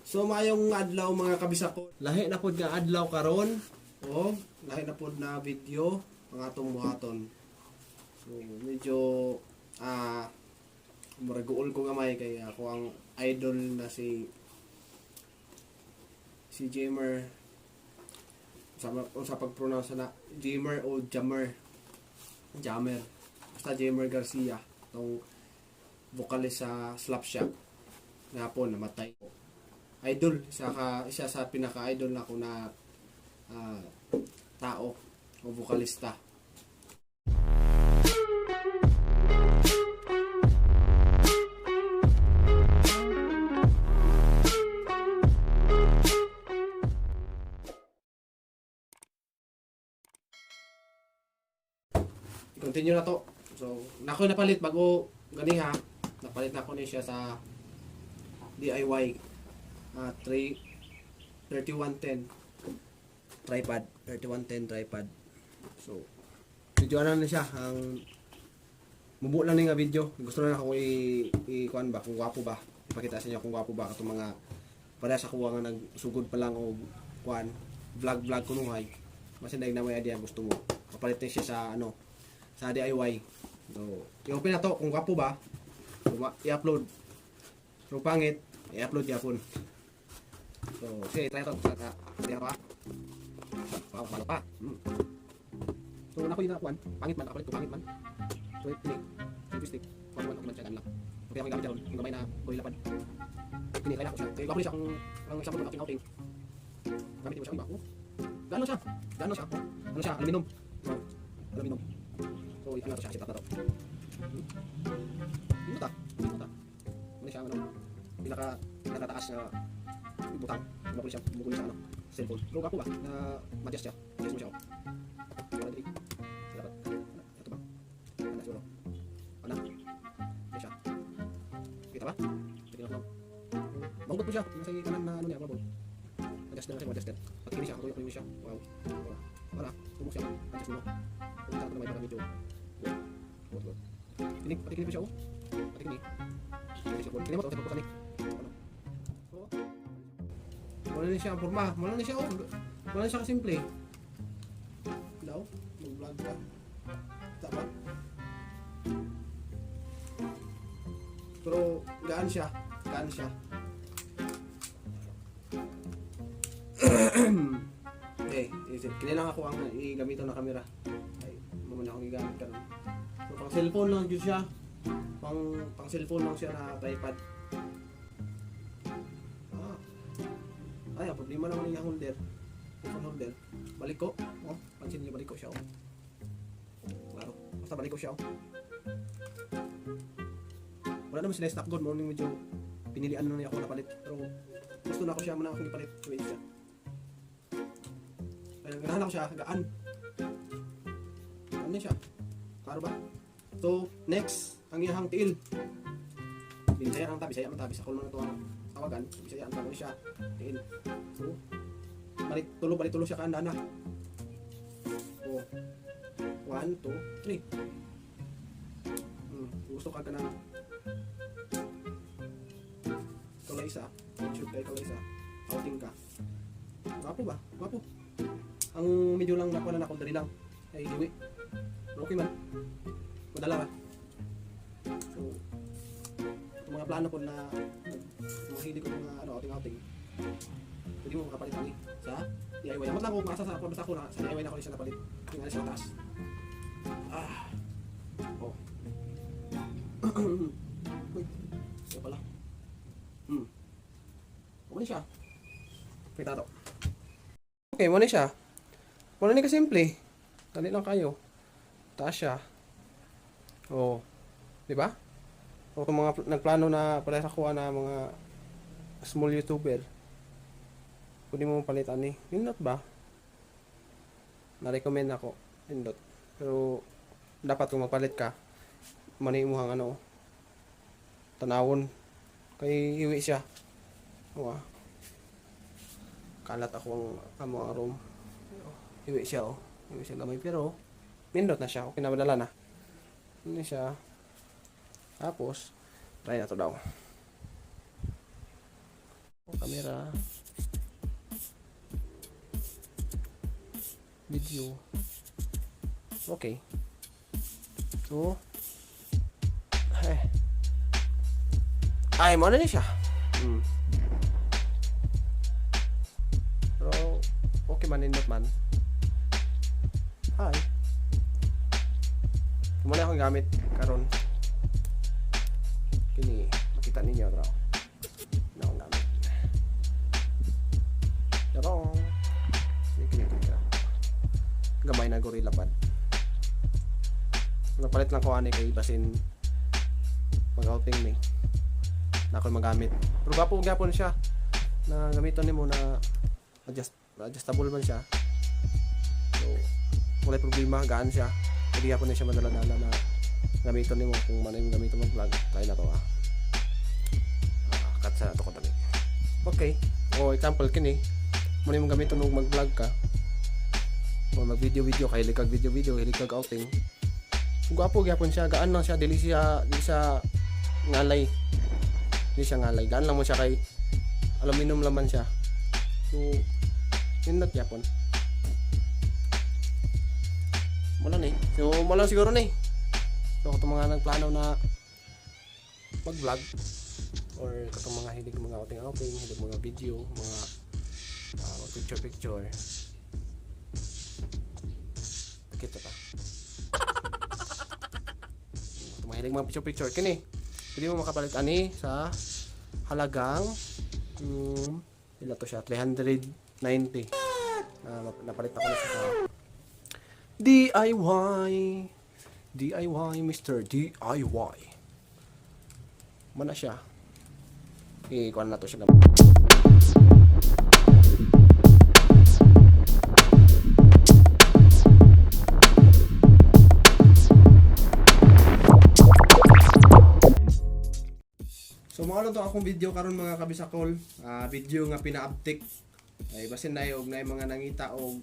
So maayong adlaw, mga kabisako. Lahi na pod nga adlaw karon o lahi na pod na video ang atong buhaton. So medyo murag guol ko gamay kay ako ang idol na si si Jamer sa o sa pag-pronounce na Jamer o Jammer, Jammer, basta Jamer Garcia, tong vocalist sa Slapshot na po namatay. Idol, isa sa pinaka-idol nako na tao o vokalista. I-continue na to. So, nako napalit bago gani ha. Napalit na ko ni siya sa DIY 3 3110 tripod, 3110 tripod. So, video ano na siya, ang mubuo lang ni nga video. Gusto na ako i kuan ba kung gwapo ba. Ipakita sa inyo kung gwapo ba katong mga para sa kuha nga nagsugod pa lang og kuan vlog vlog kunuhay. Masin na may idea gusto mo. Kapalit ni siya sa ano sa DIY. So, i-open na to kung gwapo ba. I-upload. Pero pangit, i-upload yapon. So, sige, try to. Try pa. Wow, malo pa. So, nako yung nakuan. Pangit man, nakapalit ko, pangit man. So, ini, selfie stick. Kuan man, okay man siya, gaan lang. Okay, ako gamit dyan. Yung gamay na gorilla pad. Ini, try na ako siya. Kaya gwapo siya kung ang example ng outing outing. Gamit mo siya, iba. Oh. Gaan lang siya. Gaan lang siya. Oh. Ano siya, aluminum. So, aluminum. So, ano to siya, set up na to. Hindi ta. Hindi ta. Ano siya, ano, pinakataas na butang. Bukol siya, bukol sa ano, cellphone. Pero gwapo ba na ma-adjust siya. Adjust mo siya. Oh. Wala diri. Dapat. Ano, ito ba? Ano siguro? Ano? Ano siya? Kita ba? Kita lang. Mahugot po siya. Yung sa kanan na ano niya, mabol. Adjust na siya, adjust din. Pati kini siya, tuyo ko siya. Wow. Wala. Wala. Tumok siya. Adjust mo. Kung ito na may para medyo. Good, good. Kini, pati kini po siya, oh. Pati kini. Kini siya, kini mo to, sa ni. Ano? So, wala na siya ang forma. Wala na siya, oh. Wala na siya kasimple. Daw, mag-vlog ka. Tama. Pero gaan siya. Gaan siya. Okay, isip. Kini lang ako ang igamiton na kamera. Ay, mo na akong gigamit karon. So, pang cellphone lang jud siya. Pang pang cellphone lang siya na tripod. Ah. Ay, ang problema naman niya holder. Phone holder. Balik ko. Oh, pansin niyo, balik ko siya. Oh. Klaro. Basta balik ko siya. Oh. Wala naman sila stock god mo medyo pinilian na niya ako napalit. Pero gusto na ako siya, muna akong ipalit. Wait siya. Ay, ganahan ako siya, gaan. Ano siya? Klaro ba? So, next, ang iyang tiil. Bisaya ang ta, Bisaya man ta, Bisaya man to ang tawagan. Bisaya ang tawag siya, tiil. So, balik tulo siya kaanda na. Oh. 1, 2, 3. Gusto ka na ikaw lang isa, shoot ka ikaw lang isa, outing ka. Gwapo ba? Gwapo. Ang medyo lang nakuha na ako dali lang ay hiwi. Pero okay man. Madala ba? So, itong mga plano ko na mga hilig ko mga ano, outing outing. Pwede mo makapalit ani sa DIY. Amot lang ko maasa sa basta ako na sa DIY na ako siya napalit. Yung ano siya taas. Ah. Oh. Uy. Ito pala. Okay siya. Kita to. Okay, mo na siya. Wala ni kasimple. Dali lang kayo. Taas siya. Oh. Di ba? O kung mga nagplano na para sa kuha na mga small YouTuber, pwede mo palitan ni. Nindot ba? Na-recommend ako. Nindot. Pero dapat kung magpalit ka, mani mo ang ano, tanawon. Kay iwi siya. Oo ah. Kalat ako ang amo ang room. Iwi siya oh. Iwi siya gamay pero nindot na siya. Okay na, madala na. Ano siya. Tapos, try na to daw. Camera. Video. Okay. So, ay. Ay, mo na ni siya. Pero, okay man, nindot man. Hi. Mao na akong gamit karon. Kini, makita ninyo raw. Na akong gamit. Pero, kini kini kini. Gamay na gorilla pad. Napalit lang ko ani kay basin mag-outing ni. Na ako magamit. Pero gwapo gyapon siya. Na gamiton nimo na adjustable man siya. So, wala problema, gaan siya. Pwede gyapon na siya madala-dala na gamiton nimo kung man yung gamiton mo vlog. Tayo na to ah. Cut sa to ko dali. Okay. O example kini. Mo nimo gamiton og mag-vlog ka. O mag-video-video kay hilig kag video-video, hilig kag outing. Gwapo gyapon siya, gaan lang siya, dili siya ngalay. Dili siya ngalay. Gaan lang mo siya kay aluminum laman siya. So, nindot gyapon. Wala ni. So, wala siguro ni. So, katong mga nagplano na mag-vlog or katong mga hilig mga outing-outing, hilig mga video, mga picture-picture. Kita pa. Katong mga hilig mga picture-picture kini. Pwede mo makapalit ani sa halagang ila to siya, 390. Napalit ako na siya sa DIY. DIY, Mr. DIY. Mana siya. I-kuan na to siya. So mao lang to akong video karon, mga kabisakol. Video nga pina-uptick. Ay basin na og na mga nangita og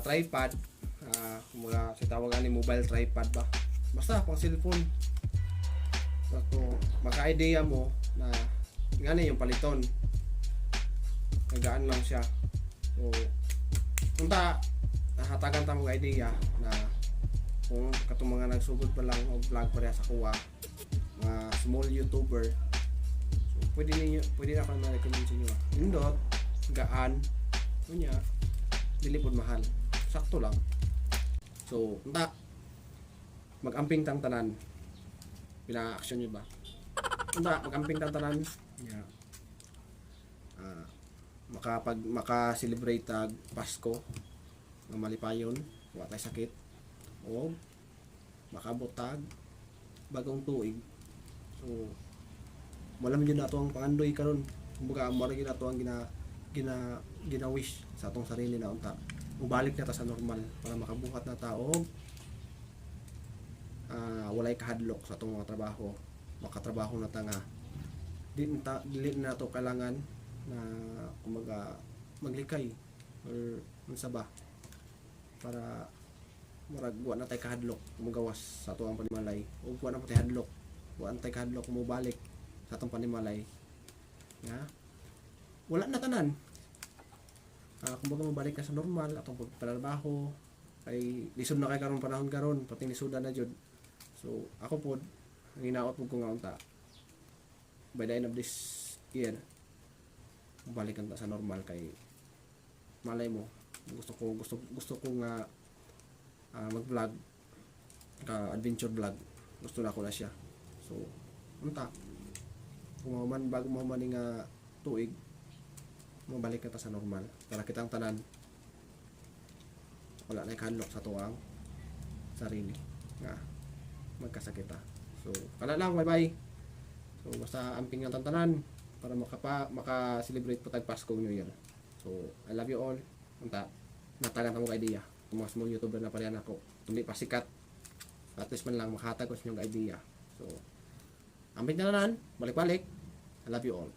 tripod, mga sa tawag ani mobile tripod ba. Basta pang cellphone. So maka-idea mo na ngani yung paliton. Nagaan lang siya. So unta nahatagan ta mo idea na kung katong mga nagsugod pa lang og vlog pareha sa kuha, mga small YouTuber. So pwede na ako ma-recommend sa inyo. Nindot, gaan, unya, dili pod mahal. Sakto lang. So, unta mag-amping tang tanan. Pina-action nyo ba? Unta mag-amping tang tanan. Yeah. Maka-celebrate tag Pasko nga malipayon, wa tay sakit. O makabot tag bagong tuig. So wala man jud nato ang pangandoy karon. Kumbaga mo ra gyud nato ang gina gina gina wish sa atong sarili na unta mubalik na ta sa normal para makabuhat na ta og walay kahadlok sa atong mga trabaho, makatrabaho na ta nga di na dili na nato kailangan na kumbaga maglikay or unsa ba para murag wa na tay kahadlok mugawas sa ato ang panimalay ug wa na tay hadlok, wa na tay kahadlok mobalik sa atong panimalay nga wala na tanan. Kumbaga mabalik na sa normal atong pagtrabaho kay lisod na kay karon panahon karon, pati lisudan na jud. So ako pod ang hinaot pod ko nga unta by the end of this year mabalik ta sa normal kay malay mo, gusto ko nga mag-vlog ka, adventure vlog, gusto na ko na siya. So unta kung mahuman, bago mahuman ni nga tuig, mabalik na ta sa normal para kitang tanan wala na kahadlok sa tuang sarili nga magkasakit ta. So kana lang, bye bye. So basta amping ang tanan para maka-celebrate po tag Pasko, New Year. So I love you all. Unta natagan ta mo idea kung mga small YouTuber na parehan ako, kundi pa sikat, at least man lang makahatag ko sa inyong idea. So amping tanan, balik-balik. I love you all.